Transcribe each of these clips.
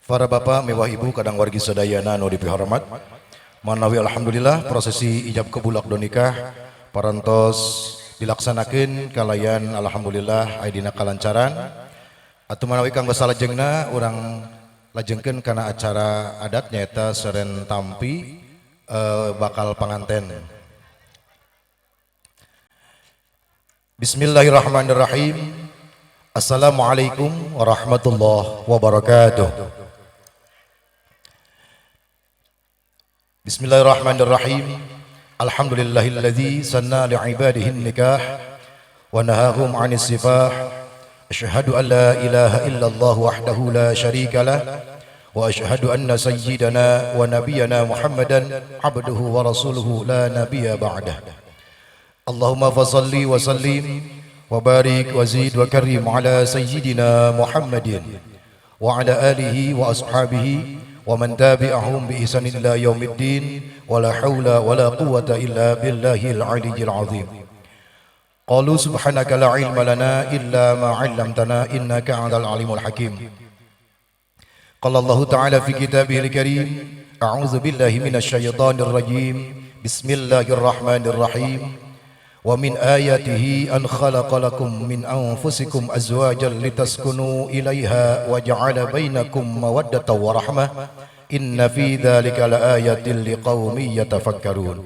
Para bapak mewah ibu kadang wargi sadayana nu dipihormat, manawi alhamdulillah prosesi ijab kabul akad nikah parantos dilaksanakeun kalayan alhamdulillah aya dina kalancaran. Atuh manawi kanggo salajengna urang lajengkeun kana acara adat, nyaeta seren tampi bakal panganten. Bismillahirrahmanirrahim. Assalamualaikum warahmatullahi wabarakatuh. Bismillahirrahmanirrahim. Alhamdulillahilladzi sanna li'ibadihi nikah wa nahahum 'anis sifah. Asyhadu an la ilaha illallah wahdahu la syarika lah wa asyhadu anna sayyidana wa nabiyyana Muhammadan abduhu wa rasuluhu la nabiyya ba'dah. Allahumma fassalli wa sallim wa barik wa zid wa karim ala sayyidina Muhammadin wa ala alihi wa ashabihi wa man tabi'ahum bi ihsanin ila yaumiddin wa la haula wa la quwwata illa billahil aliyyil azim. Qalu subhanaka la ilma lana illa ma 'allamtana innaka antal alimul hakim. Qala Allahu ta'ala fi kitabihil karim, a'udzu billahi minasy syaithanir rajim. Bismillahirrahmanirrahim. Wa min ayatihi an khalaqa lakum min anfusikum azwajan litaskunu ilaiha wa ja'ala bainakum mawaddatan wa rahmah. Inna fi dzalika laayatin liqaumin yatafakkarun.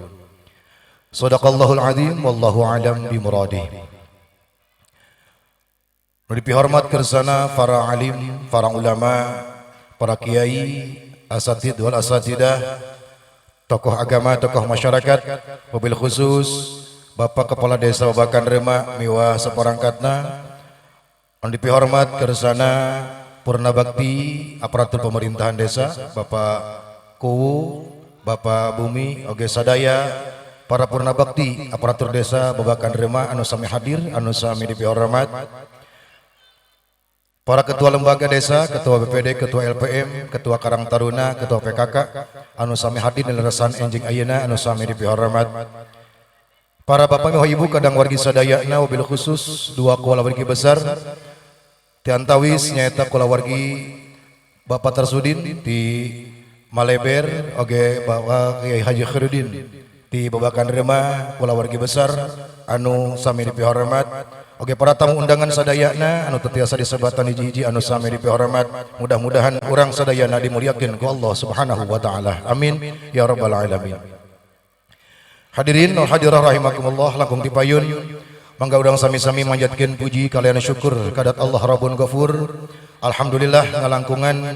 Sadaqallahul azim wallahu a'lam bimuradih. Dipihormat kersana para alim, para ulama, para kiai, asatid wal asatidah, tokoh agama, tokoh masyarakat, wabil khusus Bapak Kepala Desa Babakan Reuma miwah saparangkatna. Anu dipihormat kersana Purna Bakti aparatur pemerintahan desa, Bapak Kuwu, Bapak Bumi, oge sadaya para Purna Bakti aparatur desa Babakan Reuma anu sami hadir, anu sami dipihormat. Para ketua lembaga desa, ketua BPD, ketua LPM, ketua Karang Taruna, ketua PKK anu sami hadir dileresan enjing ayeuna anu sami dipihormat. Para bapak miwah ibu kadang wargi sadayana, wabil khusus dua kulawargi besar ti antawis nyaeta kulawargi Bapak Tarsudin di Maleber oge Bapak Kiai Haji Khairuddin di Babakan Reuma, kulawargi besar anu sami dipihormat. Oge para tamu undangan sadayana anu teu tiasa disebatan hiji-hiji anu sami dipihormat. Mudah-mudahan urang sadayana dimuliakeun ku Allah Subhanahu wa taala. Amin ya rabbal alamin. Hadirin wal hadirah rahimakumullah, langkung tipayun mangga urang sami-sami manjatkeun puji kalian syukur kadat Allah Rabbun Ghafur. Alhamdulillah ngalangkungan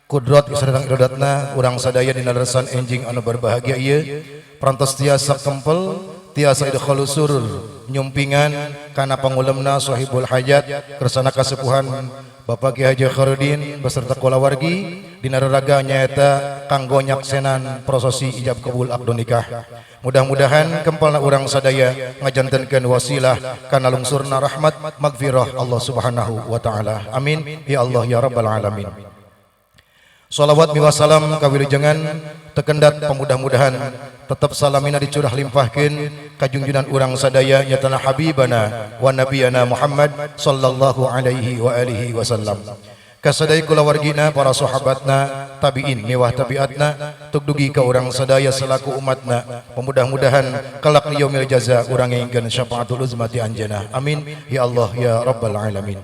kudrat sareng iradatna urang sadaya dina leresan enjing anu berbahagia ieu parantos tiasa kempel, tiasa idkhalus surur nyumpingan kana pangulemna sahibul hajat kersana kasepuhan Bapak Kiai Haji Khairuddin beserta kulawargi dina raraga nyaeta kanggo nyaksenan prosesi ijab kabul akad nikah. Mudah-mudahan kempalna urang sadaya ngajantenkeun wasilah kana lungsurna rahmat magfirah Allah Subhanahu wa taala. Amin ya Allah ya rabbal alamin. Salawat miwah salam kawilujengan tekendat pemudah-mudahan tetap salamina dicurah limpahkeun kajungjunan urang sadaya nyatana habibana wa nabiyana Muhammad sallallahu alaihi wa alihi wasallam. Kasadaya kulawargina, para sahabatna, tabiin miwah tabiatna, tuk dugi ka urang sadaya selaku umatna. Pemudah-mudahan kelak yaumil jaza urang ngingkeun syafaatul uzma ti anjeunna. Amin ya Allah ya rabbal alamin.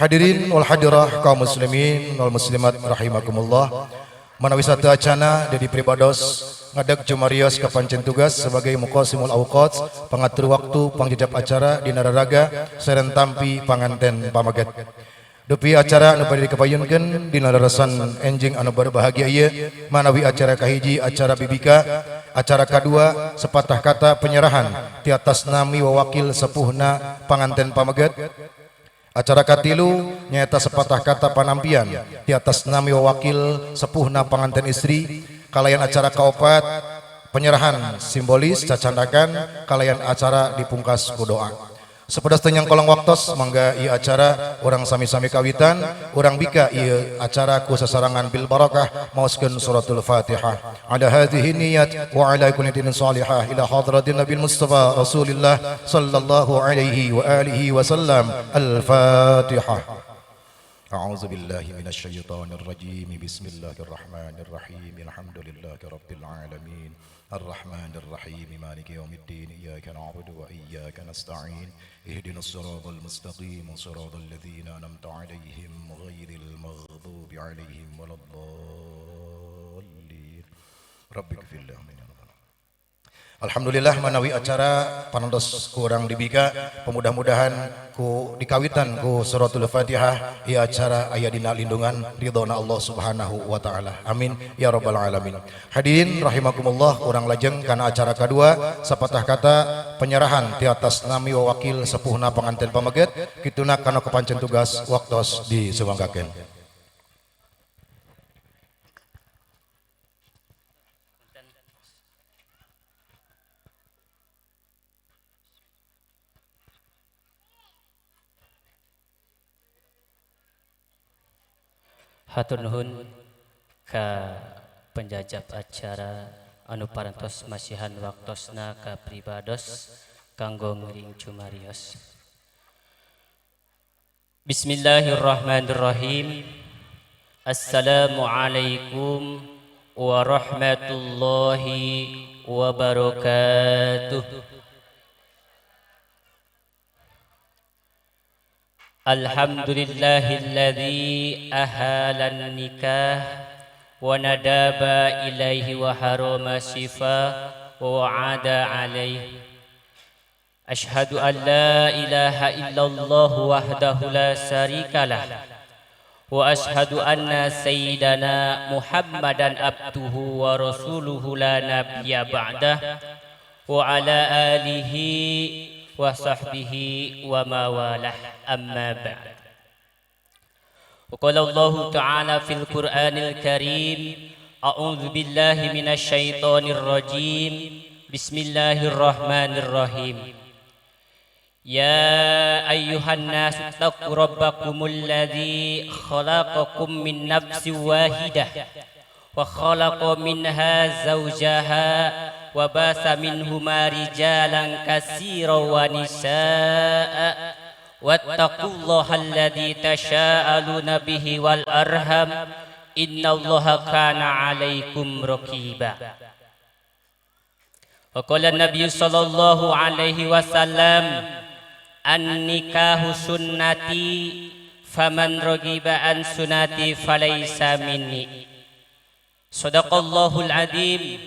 Hadirin wal hadirah kaum muslimin wal muslimat rahimakumullah. Manawi sateuacana dedi pribados ngadeg jumarios kapancen tugas sebagai muqasimul awqat, pangatur waktu, pangjejap acara dina raraga seren tampi panganten pamaget. Dupi acara anu bade dikapayunkeun dina leresan enjing anu berbahagia ieu, manawi acara kahiji acara bibika, acara kadua sepatah kata penyerahan ti atas nami wawakil sepuhna panganten pamaget, acara katilu nyaeta sepatah kata panampian di atas nami wawakil sepuhna panganten istri, kalayan acara kaopat penyerahan simbolis cacandakan, kalayan acara dipungkas ku doa. Sepedas teu nyangkolong waktos, mangga ieu acara urang sami-sami kawitan. Urang bika ieu acara ku sasarangan bil barakah maoskeun suratul Fatihah. Ala hadhihi niyat wa ala kulli dinin salihah ila hadratin Nabi Mustafa Rasulillah sallallahu alaihi wa alihi wasallam. Al-Fatihah. A'udzu billahi minasyaitonir rajim. Bismillahirrahmanirrahim. Alhamdulillahi rabbil alamin. Arrahmanir rahim. Maliki yaumiddin. Iyyaka na'budu wa iyyaka nasta'in. Ihdinas siratal mustaqim. Siratal ladzina an'amta 'alaihim ghairil maghdubi 'alaihim waladdallin. Rabbighfir li. Alhamdulillah manawi acara panontos kurang dibika, pemudah-mudahan ku dikawitan ku suratul Fatihah ieu acara aya dina lindungan ridhona Allah Subhanahu wa taala. Amin ya rabbal alamin. Hadirin rahimakumullah, urang lajeng kana acara kedua, sapatah kata penyerahan ti atas nami wakil sepuhna panganten pameget kituna kana kepancen tugas waktos disumanggakeun. Hatur nuhun ka penjajab acara anu parantos masihan waktosna ka pribados kanggo ngiring cumarios. Bismillahirrahmanirrahim. Assalamualaikum warahmatullahi wabarakatuh. Alhamdulillahilladzi ahalan nikah wa nadaba ilaihi wa harama shifa wa wa'ada alaihi. Ashhadu an la ilaha illallah wahdahu la syarikalah wa ashhadu anna sayyidana Muhammadan abduhu wa rasuluhu la nabiyya ba'dah wa ala alihi wa sahbihi wa mawalah, amma ba'd. Wa qala Allah ta'ala fil Qur'anil Karim, a'udzu billahi minasy syaithanir rajim. Bismillahirrahmanirrahim. Ya ayyuhan nasu taqu rabbakumul ladzi khalaqakum min nafsin wahidah wa khalaqa minha zawjaha wa basa minhuma rijalan katsiran wa nisaa wattaqullaha alladzi tasaaluna bihi wal arham innallaha kana 'alaikum raqiba. Wa qala an-nabiy sallallahu alaihi wasallam, an-nikahu sunnati faman ragiba an sunnati falaysa minni. Sadaqallahul azim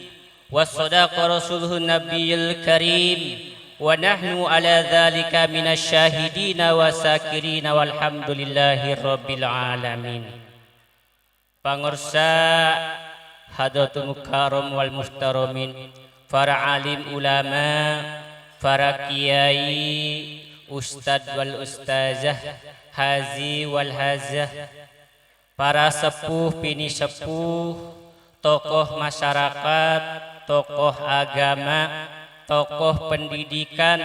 wa sadaqa rasuluhun nabiyil karim wa nahnu ala dzalika minasy syahidina wa sakirina walhamdulillahi rabbil alamin. Pangorsa hadratul mukarram wal muhtaramin, para alim ulama, para kiai, ustad wal ustazah, hazi wal hazah, para sepuh pini sepuh, tokoh masyarakat, tokoh agama, tokoh pendidikan,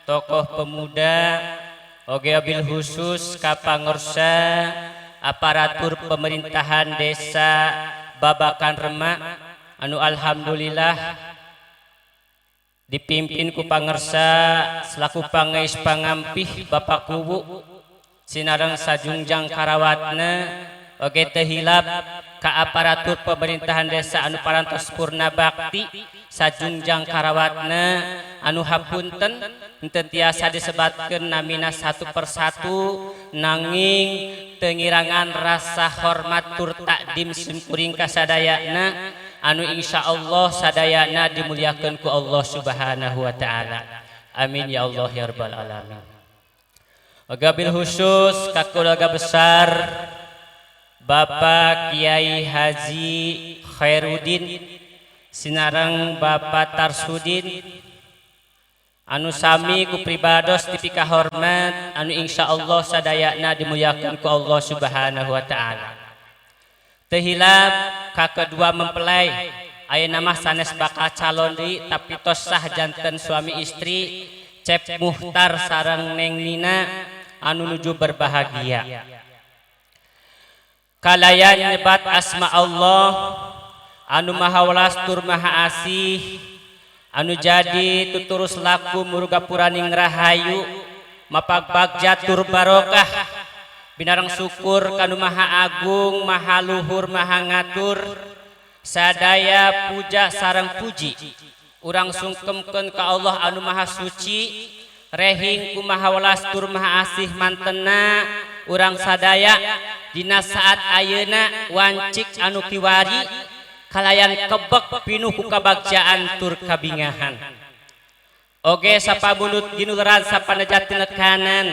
tokoh pemuda, oge bil khusus kapangorsa aparatur pemerintahan desa Babakan Remak anu alhamdulillah dipimpin ku pangersa selaku pangais pangampih Bapak Kuwu sinareng sajungjang karawatna, oge teu hilap ka aparatur pemerintahan desa anu parantos purna bakti sajungjang karawatna anu hapunten henteu tiasa disebatkeun namina satu persatu nanging teu ngirangan rasa hormat tur takdim simkuring ka sadayana anu insyaallah sadayana dimuliakeun ku Allah Subhanahu wa taala. Amin ya Allah ya rabbal alamin. Gabil khusus ka keluarga besar Bapak Kiai Haji Khairuddin sinareng Bapak Tarsudin anu sami ku pribados dipika hormat anu insyaallah sadayana dimuliakeun ku Allah Subhanahu wa taala. Teu hilap ka kedua mempelai ayeuna mah sanes bakal calon deui tapi tos sah janten suami istri Cep Muhtar sareng Neng Nina anu nuju berbahagia. Kalayan nyebat asma Allah anu maha welas tur maha asih anu jadi tuturus laku murgapuraning rahayu mapagbagja tur barokah. Binareng syukur kanu Maha Agung, Maha Luhur, Maha Ngatur. Sadaya puja sareng puji urang sungkemkeun ka Allah anu Maha Suci, rehing ku Maha Welas tur Maha Asih mantena urang sadaya dina saat ayeuna wancik anu kiwari kalayan kebek pinuh ku kabagjaan tur kabingahan. Oge sapabunut ginuleran sapaneja tinekanan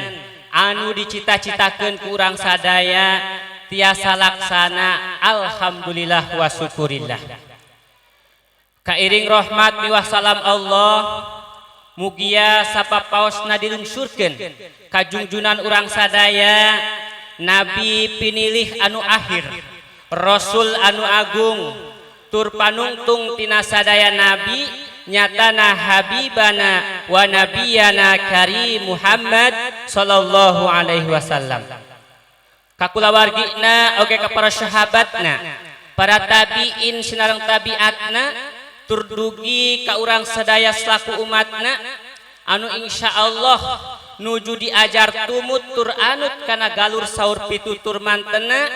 anu dicita-citakeun ku urang sadaya tiasa laksana, alhamdulillah wa syukurillah. Kairing rahmat miwah salam Allah mugia sapapaosna dilungsurkeun ka junjunan urang sadaya, nabi pinilih anu akhir, rasul anu agung tur panungtung tina sadaya nabi, nyatana habibana wa nabiyana karim Muhammad sallallahu alaihi wasallam, ka kulawargina oge ka para sahabatna, para tabiin sinareng tabiatna, tur dugi ka urang sadaya selaku umatna anu insya Allah nuju diajar tumut tur anut kana galur saur pitutur mantena,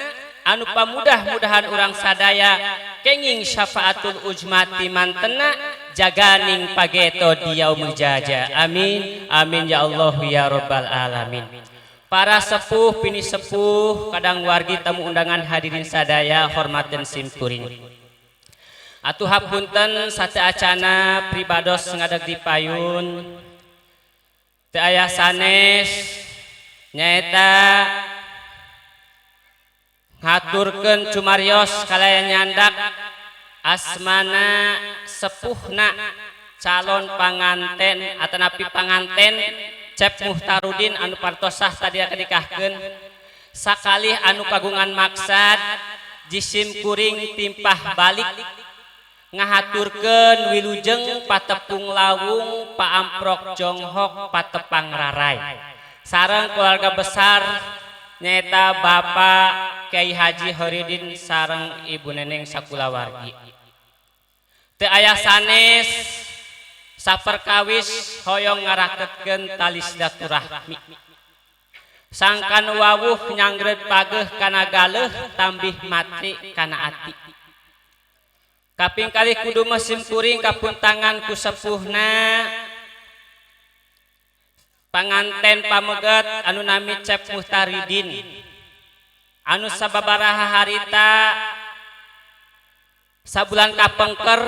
anu pamudah-mudahan urang sadaya kenging syafaatul uzma ti mantena jaganing pageto di yaumul jaza. Amin amin ya Allah ya rabbal alamin. Para sepuh pini sepuh, kadang wargi, tamu undangan, hadirin sadaya, hormaten simkuring. Atuh hapunten sateuacana pribados ngadeg di payun teu aya sanes, nyaeta ngaturkeun cumarios kalayan nyandak asmana sepuhna calon panganten atanapi panganten Cep Muhtarudin anu parantos sah tadi nikahkeun. Sakalih anu kagungan maksad jisim kuring timpah balik ngahaturkeun wilujeng patepung lawung, paamprok jonghok, patepang rarai sareng keluarga besar, nyaeta Bapak Kiai Haji Horidin sareng Ibu Neneng sakulawargi. Teu aya sanes saperkawis hoyong ngaraketkeun tali silaturahmi, sangkan wawuh nyangreud pageh kana galeuh, tambih matri kana ati. Kaping kalih kudu sim kuring kapuntangan ku sepuhna panganten pameget anu nami Cep Muhtaridin anu sababaraha harita sabulan kapengker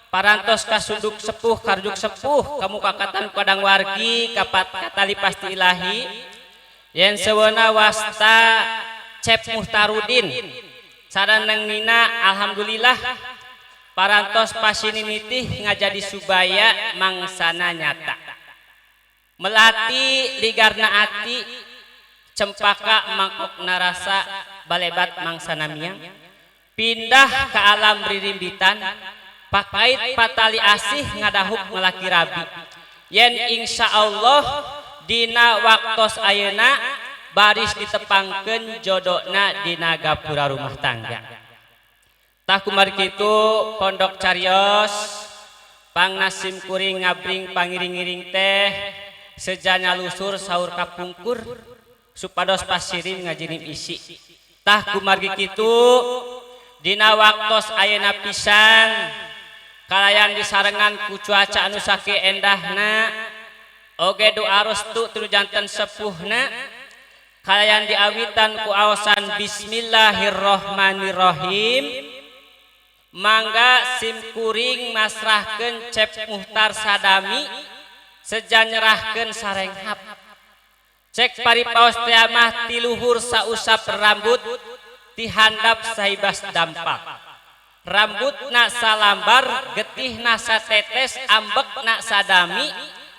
parantos kasunduk sepuh, karjuk sepuh kamukakatan kadang wargi kapat katali pasti ilahi yen seweuna wasta Cep Muhtarudin sareng Nina. Alhamdulillah parantos pasinitih ngajadi subaya mangsana nyata melati ligarna ati, cempaka mangkok narasa balebat mangsana miang pindah ke alam ririmbitan, pakait patali asih ngadahuk ngelaki rabi yen insya Allah dina waktos ayeuna baris ditepangkeun jodona dina gapura rumah tangga. Tah, kumargi kitu pondok carios pangna sim kuring ngabring pangiring-ngiring teh sejanya lusur saur kapungkur supados pasirin ngajirim isi. Tah, kumargi kitu dina waktos ayeuna pisan kalayan disarengan ku cuaca anu sakieu endahna, oge doa restu tuluy janten sepuhna, kalayan diawitan ku aosan bismillahirrohmanirrohim, mangga sim kuring masrahkeun Cep Muhtar Sadami seja nyerahkeun sarenghap. Cek paripaos teh mah, tiluhur sausap rambut, tihandap sahibas dampak. Rambutna salambar, getihna satetes, ambekna sadami.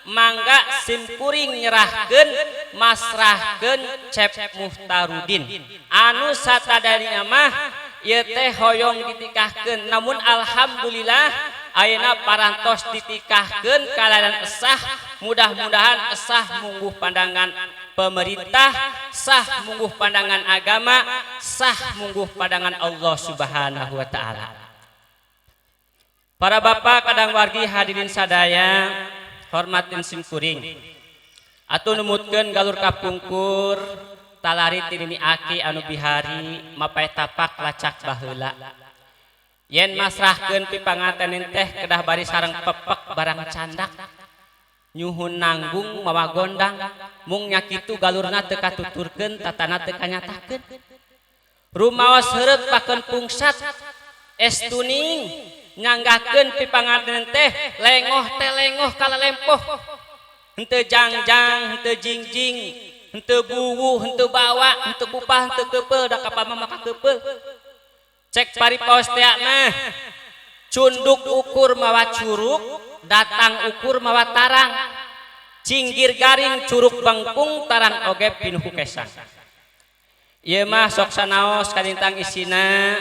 Mangga sim kuring nyerahkeun masrahkeun Cep Muhtarudin anu satadarinya mah ieu teh hoyong ditikahkeun, namun alhamdulillah ayeuna parantos ditikahkeun kalayan esah. Mudah-mudahan esah mungguh pandangan pemerintah, sah mungguh pandangan agama, sah mungguh pandangan Allah Subhanahu wa taala. Para bapak, kadang wargi, hadirin sadaya, hormatin simkuring. Atuh numutkeun galur kapungkur. Talari ti nini aki anu bihari mapay tapak lacak baheula. Yen masrahkeun pipanganten teh kedah bari sareng pepek barang candak. Nyuhun nanggung mawa gondang mung nya kitu galurna teu katuturkeun tatana teu kanyatakeun. Rumaos heureut pakeun pungsat estuning nyanggakeun pipanganten teh lengoh teh lengoh kalalempoh. Henteu jangjang henteu jingjing henteu buwuh henteu bawa henteu bupah henteu keupeul da kapal mah maka keupeul. Cek paripaos teh mah cunduk ukur mawa curug datang ukur mawa tarang cinggir garing curug bengkung tarang oge pinuh kesang. Ieu mah sok sanaos kalintang isina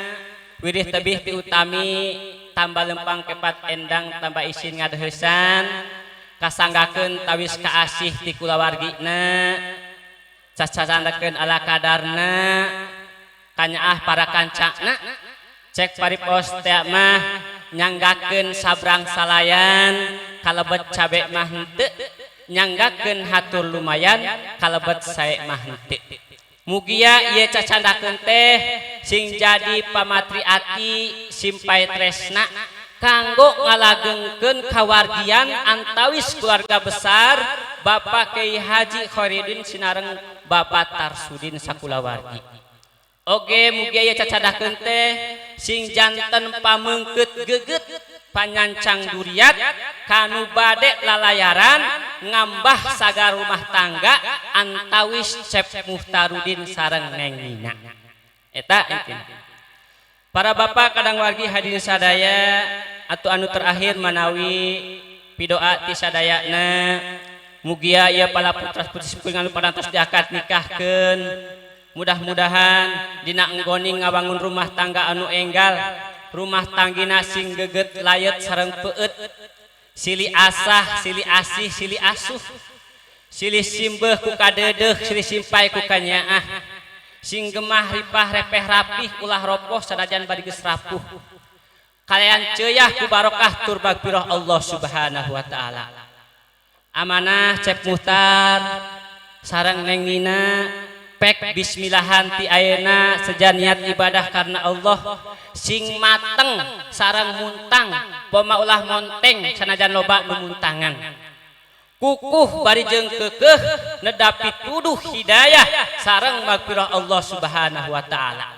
wirih tebih ti utami tambah lempang kepat endang tambah isin ngadeuheusan kasanggakeun tawis kaasih ti kulawargina cacacandakeun ala kadarna kanyaah para kancana. Cek paripaos teh mah nyanggakeun sabrang salayan kalebet cabe mah henteu nyanggakeun hatur lumayan kalebet sae mah henteu. Mugia ieu cacandakeun teh sing jadi pamatri ati simpai tresna kanggo ngalagengkeun kawargian antawis keluarga besar Bapak Kiai Haji Khairuddin sinareng Bapak Tarsudin sakulawargi. Oge mugia ieu cacandakeun teh sing janten pameungkeut geget panyancang duriat kanu bade lalayaran ngambah sagar rumah tangga antawis Cep Muhtarudin sareng Neng Nina. Eta intina. Para bapak kadang wargi hadirin sadaya atau anu terakhir manawi pidoa ti sadayana mugia ieu pala putra putri sepuluh anu parantos diakad nikahkeun mudah-mudahan dina enggoning ngabangun rumah tangga anu enggal rumah tanggina sing geget layet sareng peueut silih asah silih asih silih asuh silih simbeuh ku kadeudeuh silih simpai ku kanyaah sing gemah ripah repeh rapih ulah ropoh sanajan bari geus rapuh kalayan ceuah ku barokah tur magfirah Allah Subhanahu wa taala. Amanah Cep Muhtar sareng Neng Nina pek bismillahan ti ayeuna seja niat ibadah karena Allah sing mateng sareng muntang poma ulah monteng sanajan loba nu muntangan kukuh bari jeung keukeuh nedapi tuduh hidayah sareng magfirah Allah Subhanahu wa taala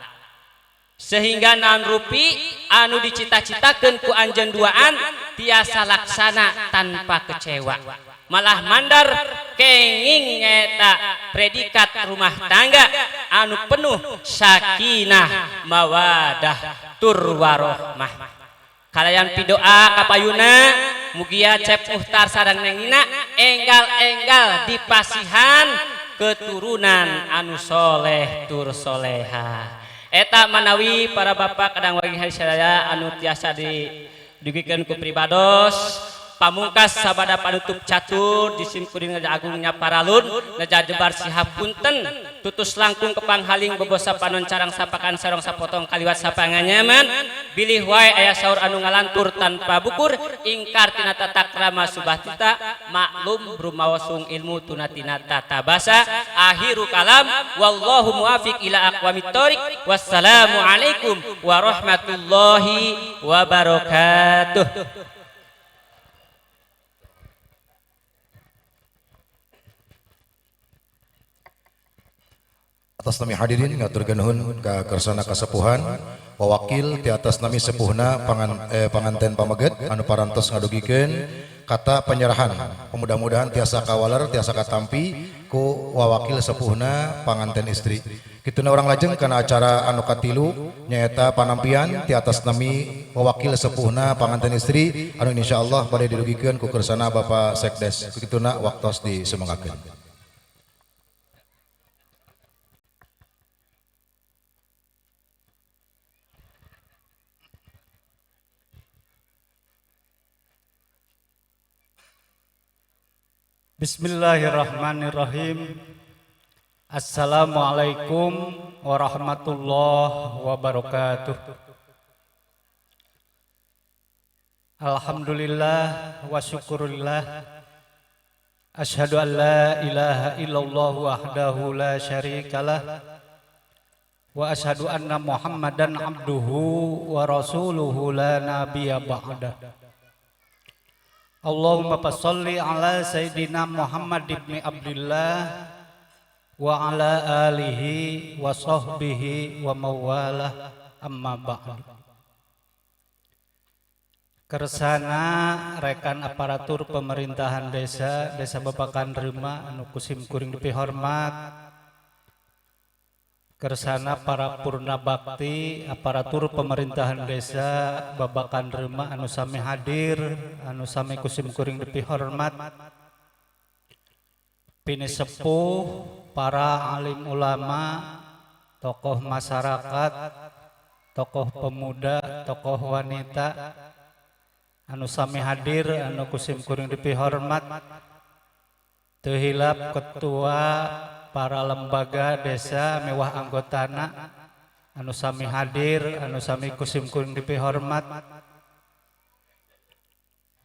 sehingga naon rupi anu dicita-citakeun ku anjeun duaan tiasa laksana tanpa kecewa malah mandar kenging nyata predikat rumah tangga anu penuh sakinah mawadah tur warohmah. Kalayan pidoa kapayuna mugia Cep Muhtar sareng Neng Nina enggal-enggal dipasihan keturunan anu soleh tur soleha. Eta manawi para bapak kadang wagi hari sadaya anu tiasa didugikeun ku pribados pamungkas sabada panutup catur disimkuring agungnya paralun neja jebar sihapunten tutus langkung kepanghaling bebosa panon carang sapakan sarong sapotong kaliwat sapanganyaman bilih wae aya saur anu ngalantur tanpa bukur ingkar tina tata krama subahtita maklum rumawasung ilmu tunatina tata basa akhiru kalam wallahu muwafiq ila aqwamit thoriq wassalamu alaikum warahmatullahi wabarakatuh. Atas nami hadirin ngaturkeun nuhun ka kersana kasepuhan wawakil ti atas nami sepuhna panganten pameget anu parantos ngadugikeun kata penyerahan mudah-mudahan tiasa kawaler tiasa katampi ku wawakil sepuhna panganten istri. Kituna urang lajeng kana acara anu katilu nyaeta panampian ti atas nami wawakil sepuhna panganten istri anu insyaallah bade didugikeun ku kersana Bapak Sekdes. Kituna waktos disemangakeun. Bismillahirrahmanirrahim. Assalamualaikum warahmatullahi wabarakatuh. Alhamdulillah wa syukurillah. Asyhadu an la ilaha illallah wahdahu la syarikalah wa asyhadu anna Muhammadan abduhu wa rasuluhu la nabiyya ba'dah. Allahumma shalli ala sayyidina Muhammad ibni Abdillah wa ala alihi wa sahbihi wa mawalah, amma ba'du. Kersana rekan aparatur pemerintahan desa Desa Babakan Rema anu kusim kuring dipihormat, kersana para purna bakti aparatur pemerintahan desa Babakan Rema anu sami hadir anu sami kusim kuring dipihormat, pinisepuh, para alim ulama, tokoh masyarakat, tokoh pemuda, tokoh wanita anu sami hadir anu kusim kuring dipihormat, teu hilap ketua para lembaga desa mewah anggotana anu sami hadir anu sami kusim kuring dipihormat,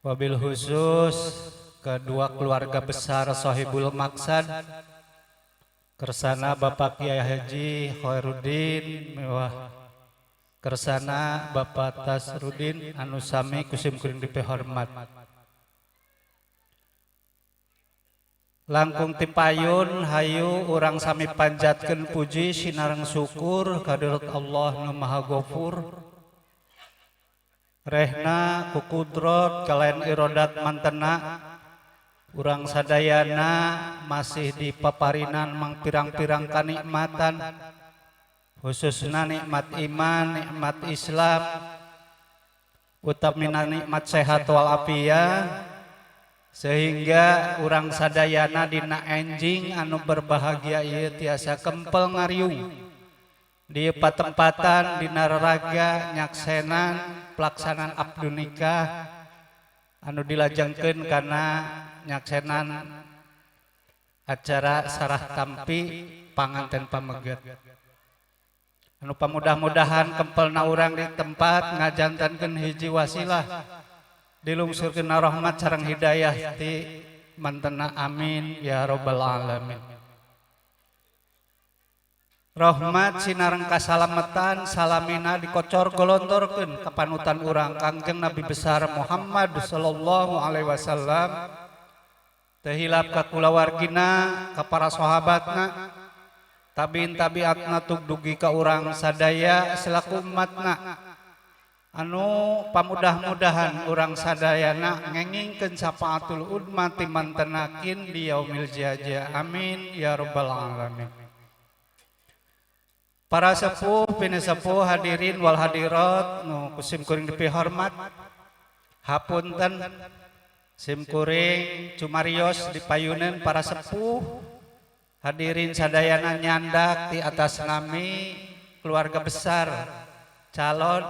wabil khusus kedua keluarga besar Sohibul Maksad, kersana Bapak Kiai Haji Khairuddin mewah kersana Bapak Tasrudin anu sami kusim kuring dipihormat. Langkung tipayun hayu urang sami panjatkeun puji sinareng syukur kadirat Allah nu Maha Gofur, rehna ku kudrot kalayan irodat mantena urang sadayana masih dipaparinan mangpirang-pirang kanikmatan, khususna nikmat iman, nikmat Islam, utamina nikmat sehat walafiat, sehingga urang sadayana dina enjing anu berbahagia ieu tiasa kempel ngariung di patempatan dina raraga nyaksenan pelaksanaan abdu nikah anu dilajengkeun kana nyaksenan acara sarah tampi panganten pameget. Anu pamudah-mudahan kempelna urang di tempat ngajantankeun hiji wasilah dilungsurkeun rahmat sareng hidayah ti mantena, amin ya rabbal alamin. Rahmat sinareng kasalametan salamina dikocor golontorkeun ka panutan urang Kangjeng Nabi besar Muhammad sallallahu alaihi wasallam, teu hilap ka kulawargina, ka para sahabatna, tabiin tabiatna tug dugi ka urang sadaya selaku umatna anu pamudah-mudahan urang sadayana ngengingkeun syafaatul udma ti mantenakin di yaumil jaza, amin ya rabbal alamin. Para sepuh pinisepuh, hadirin wal hadirat nu kusim kuring dipihormat, hapunten sim kuring cumarios dipayuneun para sepuh hadirin sadayana nyandak di atas nami keluarga besar calon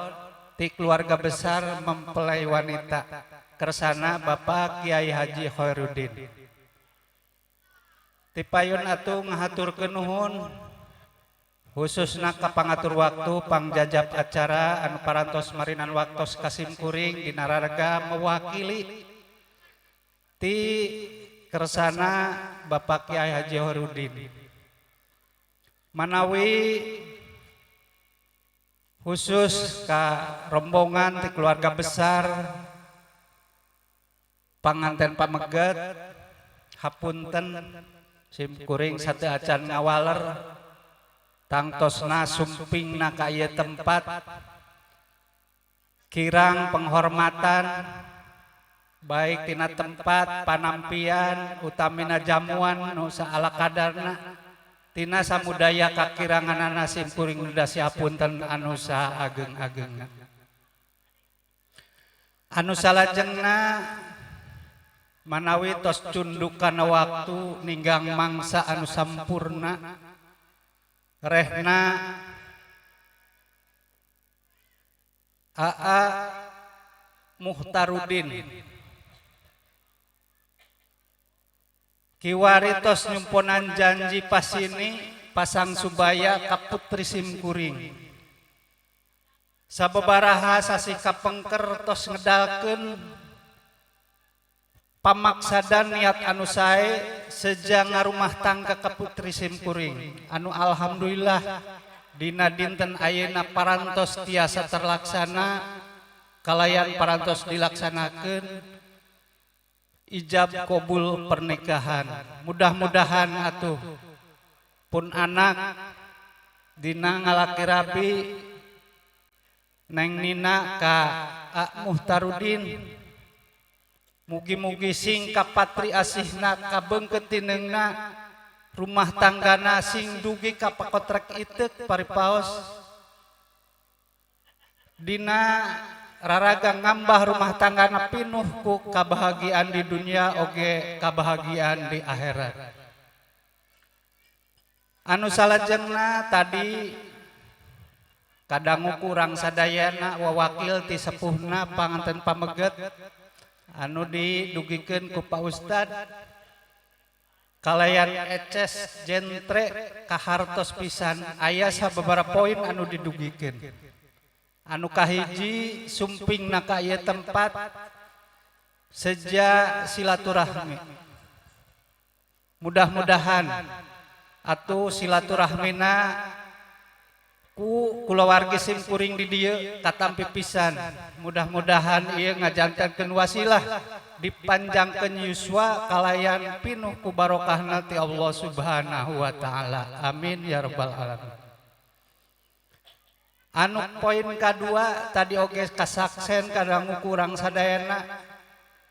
ti keluarga besar mempelai wanita kersana Bapak Kiai Haji Khairuddin. Tipayun atuh ngahaturkeun nuhun khususna ka pangatur waktu pangjajab acara anu parantos marinan waktos kasim kuring dina raraga mewakili ti kersana Bapak Kiai Haji Khairuddin. Manawi khusus ka rombongan ti keluarga besar panganten pameget, hapunten sim kuring sate acan ngawaler tangtosna sumpingna ka ieu tempat kirang penghormatan baik tina tempat panampian utamina jamuan nu saala kadarna tina samudaya kakiranganana sim kuring nu dasiapunten anu saageng-agengna. Anu salajengna manawi tos cunduk kana waktu ninggang mangsa anu sampurna rehna AA Muhtarudin kiwari tos nyumponan janji pasini pasang subaya ka putri simkuring sababaraha sasih kapengker tos ngedalkeun Pamaksadan niat anu sae seja ngarumah tangga ka putri simkuring anu alhamdulillah dina dinten ayeuna parantos tiasa terlaksana kalayan parantos dilaksanakeun ijab kabul pernikahan. Mudah-mudahan atuh pun anak dina ngalaki rabi Neng Nina ka A Muhtarudin mugi-mugi sing kapatri asihna, kabeungkeut tineungna, rumah tanggana sing dugi ka pakotrek iteuk paripaos dina raraga ngambah rumah tanggana pinuh ku kabahagiaan di dunia oge kabahagiaan di akhirat. Anu salajengna, tadi kadangu kurang sadayana wawakil ti sepuhna panganten pameget anu didugikeun ku Pak Ustad kalayan eces jentre kahartos pisan. Aya sababaraha poin anu didugikeun. Anu kahiji, sumpingna ka ieu tempat seja silaturahmi. Mudah-mudahan atuh silaturahmina ku kulawargi simkuring di dieu katampi pisan. Mudah-mudahan ieu ngajantenkeun wasilah dipanjangkeun yuswa kalayan pinuh ku barokahna ti Allah Subhanahu wa taala. Amin ya rabbal alamin. Anu poin kadua, tadi oge kasaksen kadangu kurang sadayana,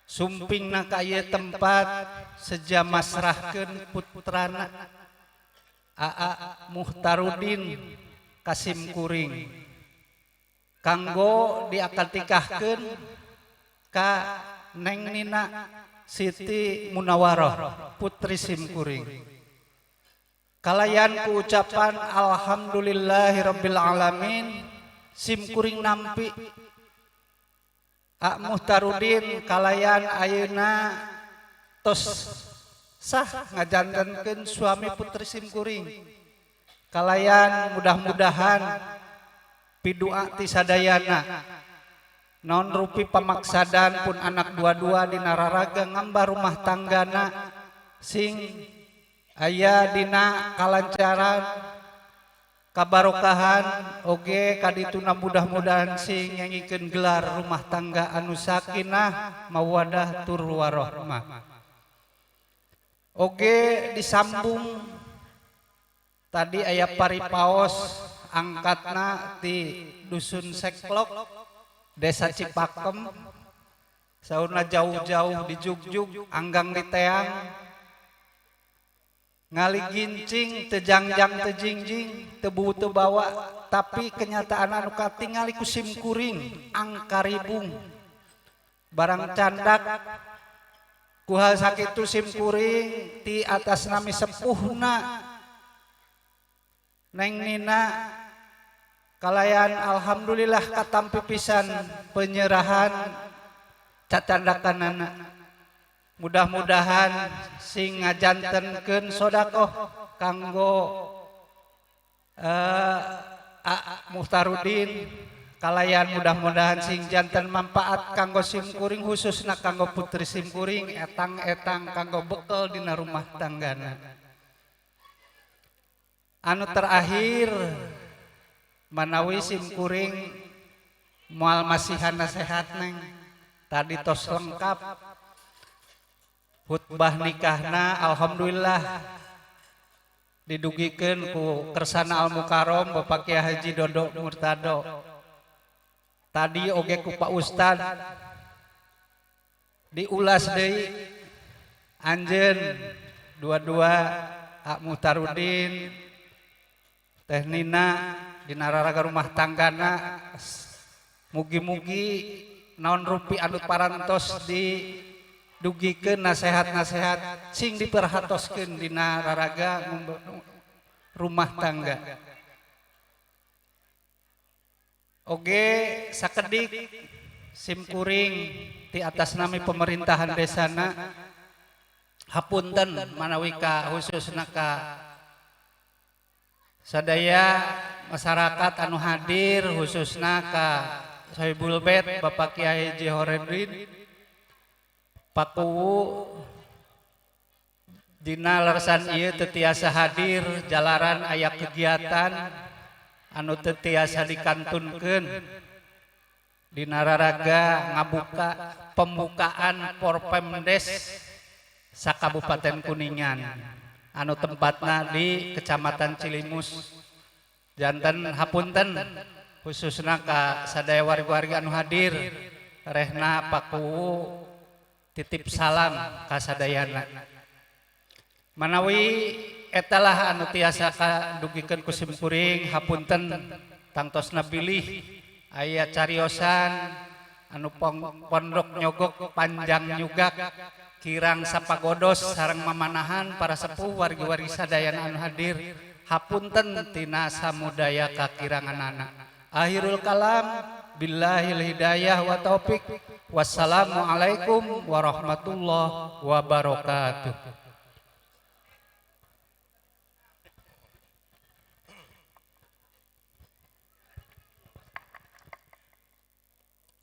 sumpingna ka ieu tempat seja masrahkeun putrana Aa Muhtarudin ka simkuring kanggo diakad tikahkeun ka Neng Nina Siti Munawaroh, putri simkuring. Kalayan ku ucapan alhamdulillahirabbil alamin, simkuring nampi A Muhtarudin kalayan ayeuna tos sah ngajantenkeun suami putri simkuring. Kalayan mudah-mudahan pidua ti sadayana naon rupi pamaksadan pun anak dua-dua dina raraga ngambah rumah tanggana sing aya dina kalancaran, kabarokahan, oge kadituna mudah-mudahan sing ngengikeun gelar rumah tangga anu sakinah mawadah tur warohmah. Oge disambung tadi aya paripaos angkatna di Dusun Seklok, Desa Cipakem. Saurna jauh-jauh di Jugjug anggang di teang ngaligincing tejangjang tejingjing tebu tebawa, tapi kenyataan anu katingali ku simkuring angkaribung barang candak. Ku hal sakitu, simkuring ti atas nami sepuhna Neng Nina kalayan alhamdulillah katampi pisan penyerahan cacandakanana. Mudah-mudahan sing ngajantenkeun sodakoh kanggo Muhtarudin kalayan mudah-mudahan sing janten manfaat kanggo simkuring, khususna kanggo putri simkuring, etang-etang kanggo bekel dina rumah tanggana. Anu terakhir, manawi simkuring moal masihan nasehat, Neng, tadi tos lengkap khutbah nikahna, alhamdulillah didugikeun ku Kersana Al Mukarrom Bapak Kiai Haji Dodo Murtado, tadi oge ku Pak Ustad diulas deui. Anjeun dua-dua, Ak Muhtarudin, Teh Nina, dina raraga rumah tanggana mugi-mugi naon rupi anu parantos didugikeun nasehat-nasehat sing diperhatoskeun dina raraga rumah tangga. Oge sakedik, simkuring di atas nami pemerintahan desana hapunten manawi ka khususna ka sadaya masyarakat anu hadir, khususna ka Sohibul Bait Bapak Kiai Haji Horedin. Pak Kuwu dina leresan ieu teu tiasa hadir jalaran aya kegiatan anu teu tiasa dikantunkeun dina raraga ngabuka pembukaan Porpemdes sa-Kabupaten Kuningan anu tempatna di Kecamatan Cilimus. Janten hapunten khususna ka sadaya warga-warga anu hadir, rehna Pak Kuwu titip salam ka sadayana. Manawi etalah anu tiasa kadugikeun ku simkuring, hapunten tangtosna bilih aya cariosan anu pondok nyogok panjang nyugak kirang sapagodos sareng mamanahan para sepuh wargi-wargi sadayana anu hadir, hapunten tina samudaya kakiranganana. Akhirul kalam, billahil hidayah wa taufik, wassalamualaikum warahmatullahi wabarakatuh.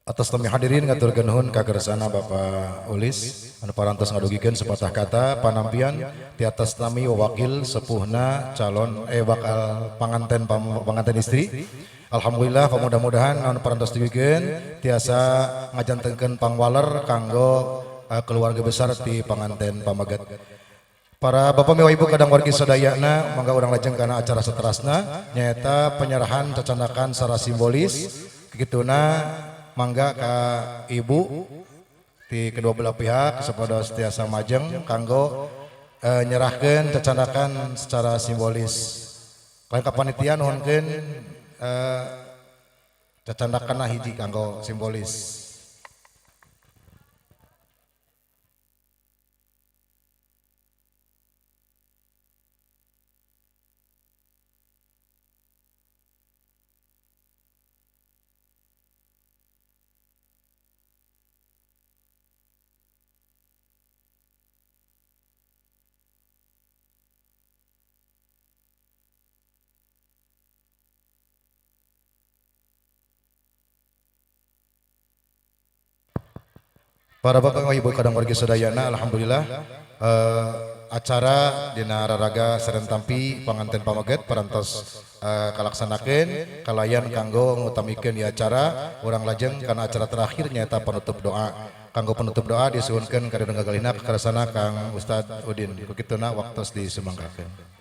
Atas nami hadirin ngaturkeun nuhun ka kersana Bapak Ulis anu parantos ngadugikeun sepatah kata panampian di atas nami wakil sepuhna calon bakal panganten panganten istri. Alhamdulillah, mudah-mudahan anu parantos dugikeun tiasa ngajantenkeun pangwaler kanggo keluarga besar ti panganten pameget. Para bapak miwa ibu kadang wargi sadayana, mangga urang lajeng kana acara seterasna, nyaeta penyerahan cacandakan secara simbolis. Kikituna mangga ka ibu di kedua belah pihak sapada tiasa majeng kanggo nyerahkeun cacandakan secara simbolis. Lain ka panitia nuhunkeun cacandakan hiji kanggo simbolis. Para bapak ibu kadang wargi sadayana, alhamdulillah acara dina raraga serentampi panganten pameget parantos kalaksanakeun kalayan kanggo ngutamikeun di acara. Urang lajeng kana acara terakhir nyaeta penutup doa. Kanggo penutup doa disuhunkeun ka dina gagalina kersana Kang Ustad Udin. Kukituna waktos disumanggakeun.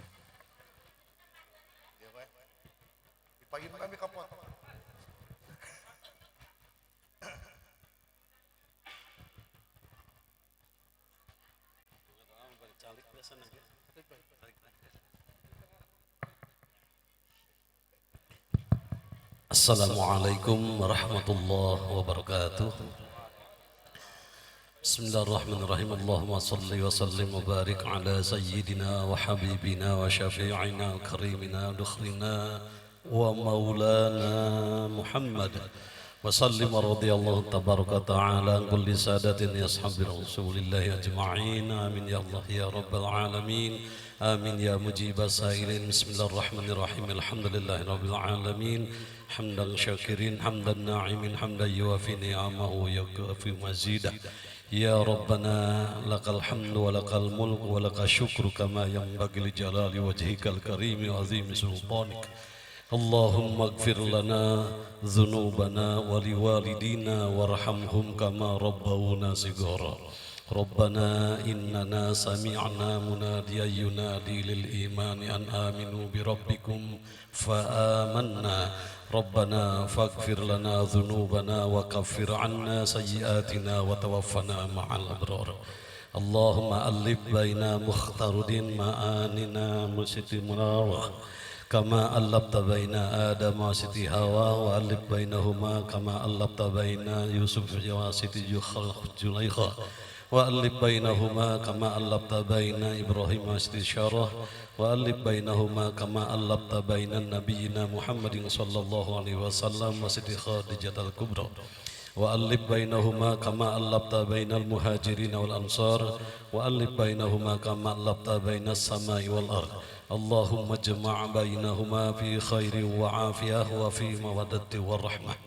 Assalamualaikum warahmatullahi wabarakatuh. Bismillahirrahmanirrahim. Allahumma salli wa sallim wa barik ala sayyidina wa habibina wa syafi'ina wa karimina wa dukhrina wa maulana Muhammad wa sallim wa radiyallahu tabaraka ta'ala an kulli sadatin yashabi rasulillahi ajma'in. Amin ya Allah ya rabbal alamin. Amin ya mujibas sailin. Bismillahirrahmanirrahim. Alhamdulillahirabbil alamin. Hamdan syakirin, hamdan na'imin, hamdan yuwafi ni'amahu wa yukafi mazidah. Ya Rabbana lakal hamdu wa lakal mulku wa lakal syukru kama yanbaghi li jalali wajhikal karimi wa azimi sultanik. Allahumma ighfir lana dzunubana wa liwalidina warhamhum kama rabbawna shighara. Rabbana innana sami'na munadiyan yunadi lil imani an aminu bi rabbikum fa amanna. Rabbana faghfir lana dzunubana wa kaffir 'anna sayyi'atina wa tawaffana ma'al abrar. Allahumma alif baina mukhtarudin ma'anina musiti munawah kama allafta baina Adam wa Siti Hawa wa alif bainahuma kama allafta baina Yusuf wa Siti Julaikha wa alif bainahuma kama allafta baina Ibrahim wa Siti Syarah wa alif bainahuma kama allafta baina nabiyyina Muhammadin sallallahu alaihi wasallam wa Siti Khadijah al-Kubra wa alif bainahuma kama allafta bainal muhajirin wal ansar wa alif bainahuma kama allafta bainas samai wal ard. Allahumma jama' bainahuma fi khairin wa afiyah wa fi mawaddati warahmah.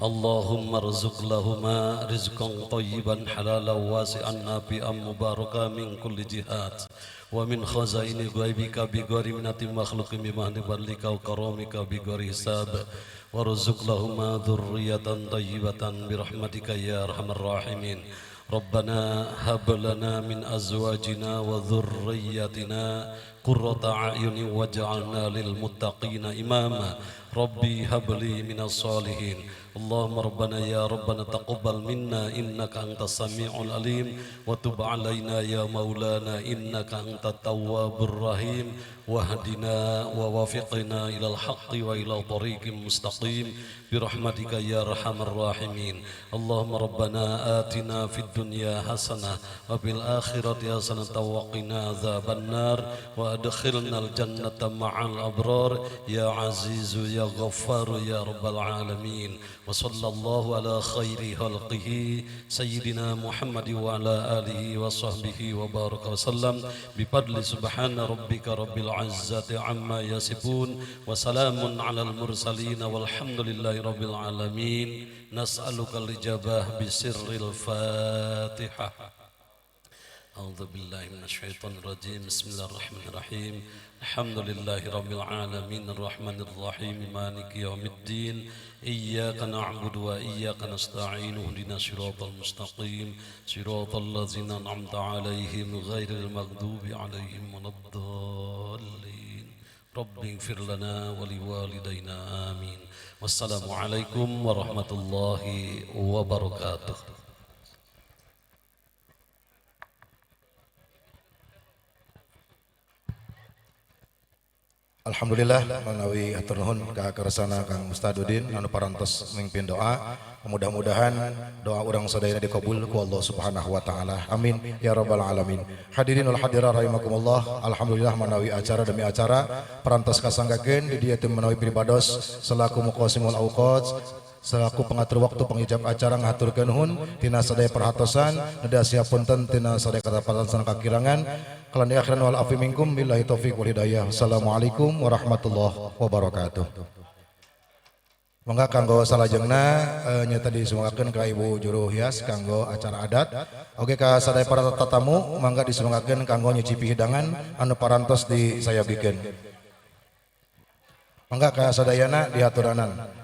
اللهم ارزق لهما رزقا طيبا حلالا واسعا نافعا مباركا من كل جهات ومن خزائن غيبك بغير منة مخلوق بمهد فضلك وكرمك بغير حساب وارزق لهما ذرية طيبة برحمتك يا أرحم الراحمين. ربنا هب لنا من أزواجنا وذرياتنا قرة أعين واجعلنا للمتقين إماما. ربي هب لي من الصالحين. اللهم ربنا يا ربنا تقبل منا إنك أنت السميع العليم وتب علينا يا مولانا إنك أنت التواب الرحيم واهدنا ووافقنا إلى الحق وإلى طريق مستقيم برحمتك يا أرحم الراحمين. اللهم ربنا آتنا في الدنيا حسنة وفي الآخرة حسنة وقنا عذاب النار وأدخلنا الجنة مع الأبرار يا عزيز يا غفار يا رب العالمين. وصلى الله على خير خلقه سيدنا محمد وعلى آله وصحبه وبارك وسلم بفضل سبحان ربك رب العزة عما يصفون وسلام على المرسلين والحمد لله رب العالمين. نسألك الإجابة بسر الفاتحة. أعوذ بالله من الشيطان الرجيم. بسم الله الرحمن الرحيم. الحمد لله رب العالمين الرحمن الرحيم مالك يوم الدين إياك نعبد وإياك نستعين اهدنا الصراط المستقيم صراط الذين أنعمت عليهم غير المغضوب عليهم ولا الضالين. رب اغفر لنا ولوالدينا آمين. والسلام عليكم ورحمة الله وبركاته. Alhamdulillah manawi hatur nuhun ka kersana Kang Ustadudin anu parantos mimpin doa. Mudah-mudahan doa urang sadayana dikabul ku Allah Subhanahu wa taala. Amin ya rabbal alamin. Hadirin wal hadirat rahimakumullah. Alhamdulillah manawi acara demi acara parantos kasanggakeun di dieu teh manawi pribados selaku muqasimul awqat selaku pengatur waktu pengijab acara ngahaturkeun nuhun tina sadaya perhatosan neda siapunten tina sadaya katapatan sareng kakirangan kalan di akhiran wal afi minkum billahi taufik wal hidayah. Assalamualaikum warahmatullahi wabarakatuh. Mangga kanggo salajengna nyata disumanggakeun ka Ibu juru hias kanggo acara adat. Oke ka sadaya para tatamu mangga disumanggakeun kanggo nyicipi hidangan anu parantos disayogikeun. Mangga ka sadayana dihaturanan.